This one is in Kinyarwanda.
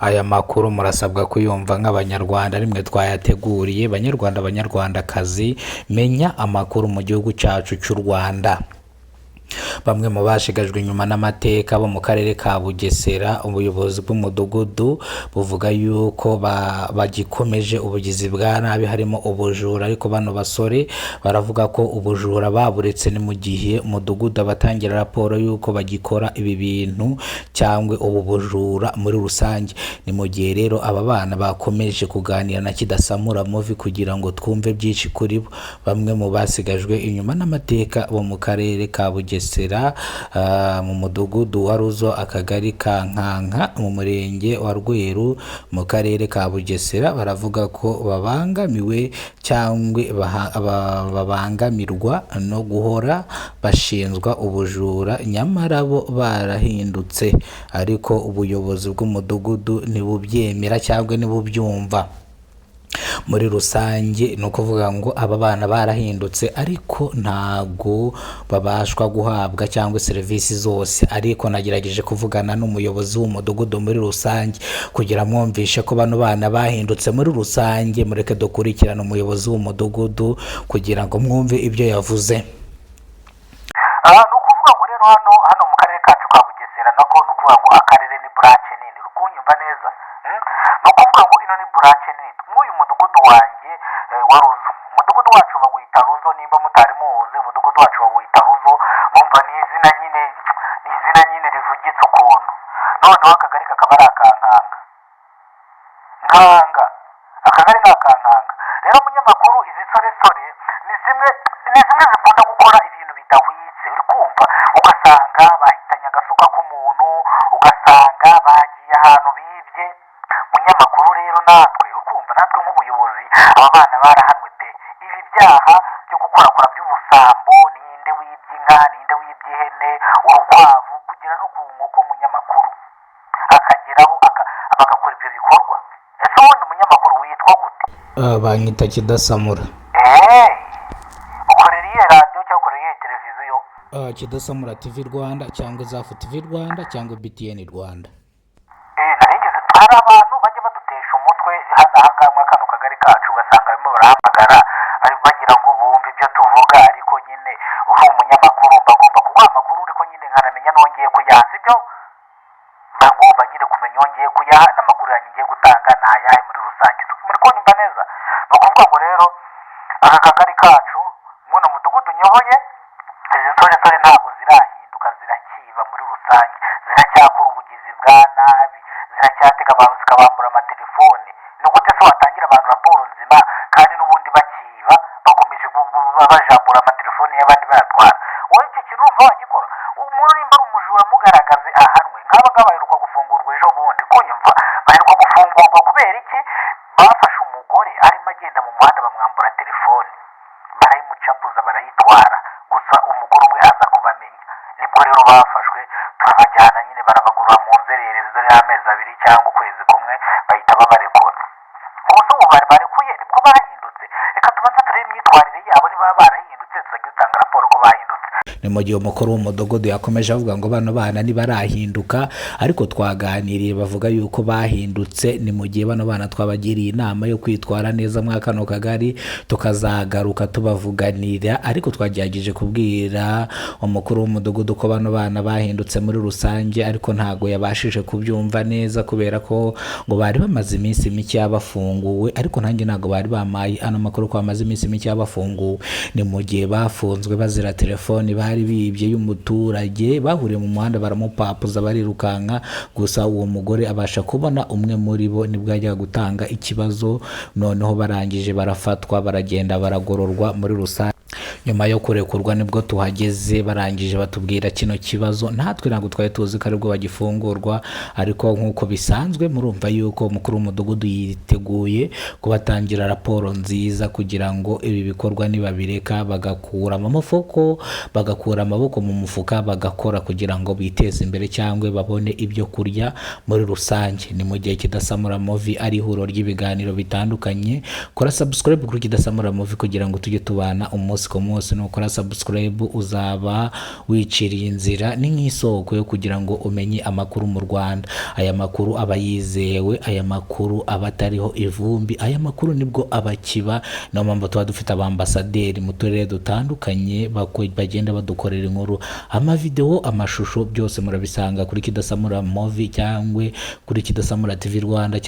Aya makuru murasabwa kuyumva nk'Abanyarwanda, rimwe twayateguriye. Banyarwanda, Banyarwandakazi, menya amakuru mu gihugu cyacu cy'u Rwanda. Bamwe mu bashigajwe inyuma n'amateka bo mu karere ka Bugesera, ubuyobozi bw'umudugudu buvuga yuko bagikomeje ubugizi bwa nabi, harimo ubujura, ariko bano basore baravuga ko ubujura baburetse. Ni mu gihe umudugudu abatangira raporo y'uko bagikora ibi bintu cyangwa ubu bujura muri rusange. Ni mu gihe rero aba bana bakomeje kuganira na Kidasamura Movie kugira ngo twumve byinshi kuri bo. Bamwe mu basigajwe inyuma n'amateka bo mu karere ka Bugesera, mu mudugudu wa Ruzo, akagari ka Nkanka, mu murenge wa Rweru, mu karere ka Bugesera, baravuga ko babangamiwe cyangwa babangamirwa no guhora bashinjwa ubujura, nyamara bo barahindutse, ariko ubuyobozi bw'umudugudu ntibubyemera cyangwa ntibubyumva muri rusange. Ni ukuvuga ngo aba bana barahindutse, ariko ntago babashwa guhabwa cyangwa serivisi zose. Ariko nagerageje kuvugana n'umuyobozi w'umudugudu muri rusange kugira mwumvishe ko bano bana bahindutse muri rusange. Mureke dukurikirane umuyobozi w'umudugudu kugira ngo mwumve ibyo yavuze. Ni ukuvuga ngo rero hano mu karere kacu ka Bugesera, nako ni ukuvuga ngo akarere ni branche nini, uri kunyumva neza? Ni ukuvuga ngo ino ni branche nini nk'uyu mudugudu wanjye wa Ruzo. Umudugudu wacu bawita Ruzo, nimba mutari muwuzi. Umudugudu wacu bawita Ruzo, mumva ni izina nyine, ni izina nyine rivugitse ukuntu. Noneho akagari kakaba ari aka Nkanga. Akagari ni aka Nkanga. Rero umunyamakuru, izi nsoresore ni zimwe zikunda gukora ibintu bidahwitse, uri kumva? Ugasanga bahitanye agasuka k'umuntu, ugasanga bagiye ahantu bibye. Munyamakuru, rero natwe, ukumva, natwe nk'ubuyobozi, aba bana barahanwe pe. Ibi byaha byo gukorakora by'ubusambo, ninde wibye inka, ninde wibye ihene, urukwavu, kugera no ku nkoko, munyamakuru, akageraho bagakora ibyo bikorwa. Ese ubundi umunyamakuru witwa gute? Banyita Kidasamura. Ukorera iyihe radiyo cyangwa ukorera iyihe televiziyo? Kidasamura TV Rwanda cyangwa Zafu TV Rwanda cyangwa BTN Rwanda. Narigeze, hari abantu bajya badutesha umutwe hano ahangaha muri kano kagari kacu, ugasanga barimo barahamagara ari bagira ngo bumve ibyo tuvuga. Ariko nyine uri umunyamakuru, mba ngomba kuguha amakuru, ariko nyine nkanamenya nongeye kuyaha, sibyo? Mba ngomba nyine kumenya nongeye kuyaha, n'amakuru yanjye ngiye gutanga ni ayahe muri rusange. Muri kunyumva neza? Ni ukuvuga ngo rero aka kagari kacu, muno mudugudu nyoboye, izi nsoresore ntabwo zirahinduka, zirakiba muri rusange, ziracyakora ubugizi bwa nabi, ziracyatega abantu zikabambura amatelefone. Ni gute se watangira abantu raporo nzima kandi n'ubundi bakiba, bakomeje bajambura amatelefone y'abandi bayatwara? Wowe icyo kintu urumva wagikora? Umuntu nimba ari umujura, mugaragaze ahanwe. Nk'aba ngaba baheruka gufungurwa ejo bundi, kunyumva? Baheruka gufungurwa kubera iki? Bafashe umugore arimo agenda mu muhanda, bamwambura telefone, barayimucapuza, barayitwara. Gusa umugore umwe aza kubamenya, nibwo rero bafashwe, turabajyana nyine, barabagurura mu nzererezi dore y'amezi 2 cyangwa ukwezi kumwe, bahita babarekura. Ubu se ubu bari barekuye nibwo bahindutse? Reka tubanze turebe imyitwarire yabo, niba barahindutse tuzajya dutanga raporo ko bahindutse. Ni mu gihe umukuru w'umudugudu yakomeje avuga ngo bano bana ntibarahinduka, ariko twaganiriye bavuga yuko bahindutse. Ni mu gihe bano bana twabagiriye inama yo kwitwara neza muri kano kagari, tukazagaruka tubavuganira. Ariko twagerageje kubwira umukuru w'umudugudu ko bano bana bahindutse muri rusange, ariko ntago yabashije kubyumva neza kubera ko ngo bari bamaze iminsi mike bafunguwe. Ariko nanjye ntabwo bari bamaye ano makuru ko bamaze iminsi mike bafunguwe. Ni mu gihe bafunzwe bazira telefoni bari bibye y'umuturage, bahuriye mu muhanda baramupapuza, barirukanka. Gusa uwo mugore abasha kubona umwe muri bo, nibwo yajyaga gutanga ikibazo. Noneho barangije barafatwa, baragenda, baragororwa muri rusange. Nyuma yo kurekurwa nibwo tuhageze, barangije batubwira kino kibazo. Natwe ntabwo twari tuzi ko aribwo bagifungurwa, ariko nk'uko bisanzwe murumva yuko umukuru w'umudugudu yiteguye kubatangira raporo nziza kugira ngo ibi bikorwa nibabireka, bagakura amaboko mu mufuka, bagakora kugira ngo biteze imbere cyangwa babone ibyo kurya muri rusange. Ni mu gihe Kidasamura Movie ari ihuriro ry'ibiganiro bitandukanye. Kora subscribe kuri Kidasamura Movie kugira ngo tujye tubana umunsi ku munsi. munsi. Nukora subscribe uzaba wiciriye inzira, ni nk'isoko yo kugira ngo umenye amakuru mu Rwanda. Aya makuru aba yizewe, aya makuru aba atariho ivumbi, aya makuru nibwo aba akiba. Niyo mpamvu tuba dufite abambasaderi mu turere dutandukanye bagenda badukorera inkuru, amavidewo, amashusho, byose murabisanga kuri Kidasamura Movie cyangwa kuri Kidasamura TV Rwanda.